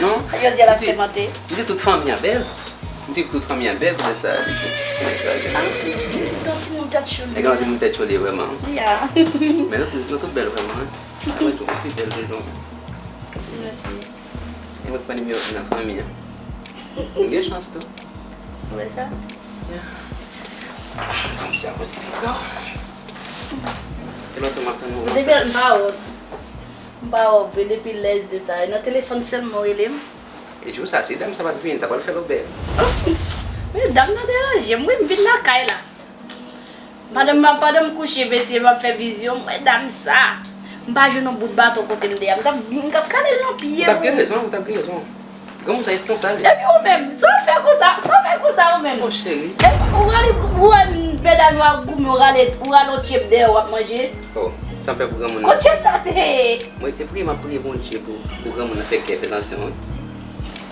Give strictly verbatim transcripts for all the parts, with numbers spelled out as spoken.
non. Yo di l ap sèmante. M di tout fanmi an bèl. M di tout fanmi an bèl, kounye sa li di. Nèg la gen. Ah, li gen yon timoun tèt chole. Nèg la gen yon timoun tèt chole vrèman. Ya. Men nou tout, nou tout bèl vrèman, wi. Mwen tou, mwen pi bèl toujou. Mèsi. E mwen pran nimewo un nan fanmi an. Ou gen chans tou. Ou wè sa? Fanm sa mwen ti pikan. Gen lontan m ap tann ou. Depi m pa wè w. M pa wè w vre depi lè di sa. E nan telefòn sèlman w rele m. E jou sa, si dam sa pa t vini, ta pral fè lòbèy. Men dam nan deranje m, wi, m vin lakay la. Pandan m ap, pandan m kouche, mesye, m ap fè vizyon, m wè dam sa. M pa jwenn yon bout baton kote m deyè. M t ap, m t ap kale l nan pye. Ou t ap gen rezon, ou t ap gen rezon. Granmoun sa responsab. Epi ou menm, sa w fè konsa, sa w fè konsa ou menm? Mon cheri. Epi ou rale, ou wè medam yo ap goumen, ou rale, ou rale yon tchèp dèyè w ap manje. Oh, sa m fè pou granmoun nan? Kot tchèp sa te ye? Mwen te priye, m ap priye Bondye pou, pou granmoun nan fè kè, fè tansyon, wi.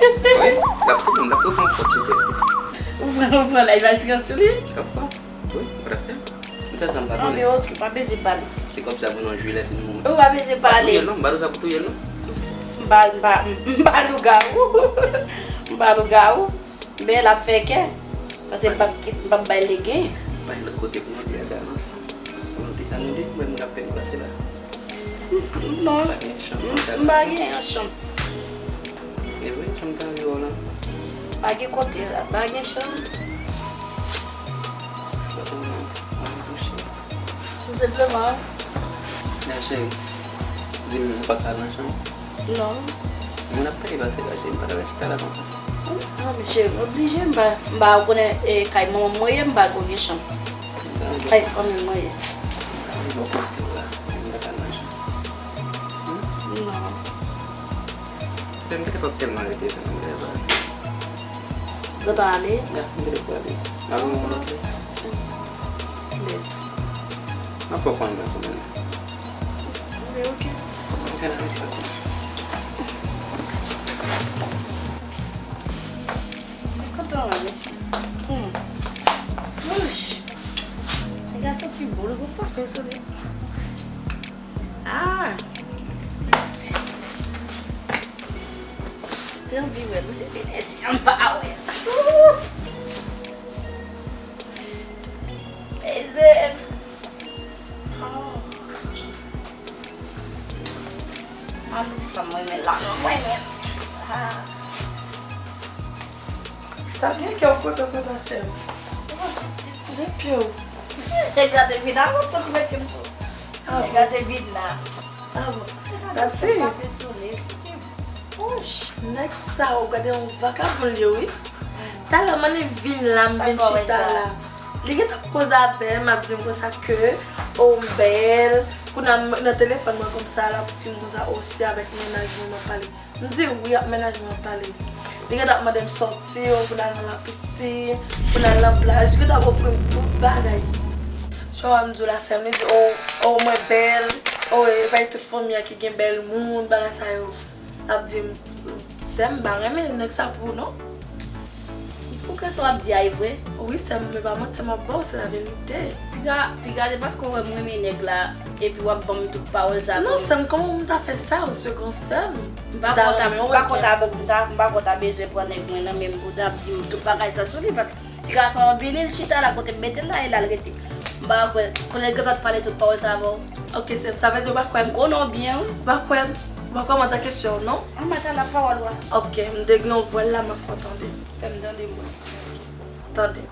Wi, l ap tou, l ap tou fè yon fòt sou tèt li. Ou pran, ou pran laj asirans sou li? Wi, ou t ap fè. M fè sa m pa konnen. Anben, ok, pa bezwen pale. Se kòb sa pou nou jwe lè fin mouri. Ou pa bezwen pale. M pa touye l non, m pa di w sa pou touye l non. M pa, m pa, m pa lougawou. M pa lougawou. Men l ap fè kè. Paske m p ap kit, m p ap bay legen. Bay lòt kote pou nou te ale ansanm. Pou nou te, ann nou de, mwen m ap fè nou pase la. Non. Pa gen chanm konsa. M pa gen yon chanm. E vre, chanm ta rive w lan. Pa gen kote la, pa gen chanm. Tout senpleman. Men cheri, di m ou pa ka al nan chanm? Non. Moun ap pale pase la, cheri, m pa ta chita la konsa. Non, men cheri, oblije, m pa, m pa konnen, e, kay manman mwen ye, m pa konnen chanm. Kay fanmi mwen ye. M pa konnen kote w la, m pa ka al nan chanm. Hmm? Non. Sè m, gentan fè tèlman rete jan nan bagay sa. Gentan ale? Ya, m gentan pou ale. Mwen gen yon lòt lè. Mwen fè w konn gason mwen. Mwen ok. Mwen fè nan mesi. Kontan wè mesi. Hmm. Wouch. Nèg la santi bon, li gon pafen sou li. Ah. Te anvi wè l, wi, depi lè si an pa wè l. Ooh. Mezanmi. Oh. Mami, sa mwen renmen la, mwen renmen. Ah. Sa byen ke w kontan konsa, sè m. Oh, de pye w. Te gade vin la, mwen fon ti met ke m sou. Ah bon? Te gade vin la. Ah bon? Te gade se kafe sole, se ti bouch. Nèg sa, w gade yon vakabon l ye, wi. Talè m annik vin la, m vin chita la. Li gentan koze avè m, ap di m konsa ke, oh, m bèl. Kounye a m nan telefòn mwen konsa, l ap di m konsa, oh, se avèk mennaj mwen m ap pale. M di wi, ak mennaj mwen ap pale. Li gentan ap mande m sòti, oh, pou n al nan lapisin, pou n al nan plaj. Li gentan ap ofri m tout bagay. Chwa m di w la, sè m, li di, oh, oh, mwen bèl, oh, e pa tout fanmi an ki gen bèl moun, bagay sa yo. L ap di m, sè m, m pa renmen nèg sa pou ou non. Pou kè sa w ap di a e vre? Wi, sè m, men pa manti m ap ba w, se laverite. Piga, piga, se paske w wè m renmen nèg la, epi w ap ban m tout pawòl sa. Non, sè m, kòman m ta fè sa, ou se gran sè m? M pa konn ta, m pa konn ta, m ta, m pa konn ta bezwen pran nèg mwen nan men m pou ta ap di m tout bagay sa sou li, paske ti gason an vini, l chita la kote m mete l la, e la l rete. M pa kwè, kounye a l gentan pale tout pawòl sa avè w. Ok, sè m, sa vle di ou pa kwè m? M konnen w byen, wi. Ou pa kwè m? Ou pa kwè m antanke sè w, non? An mata la pawòl ou a. Ok, m te gen yon vwèl la, m ap fè w tande. Fè m tande, mwen. Tande.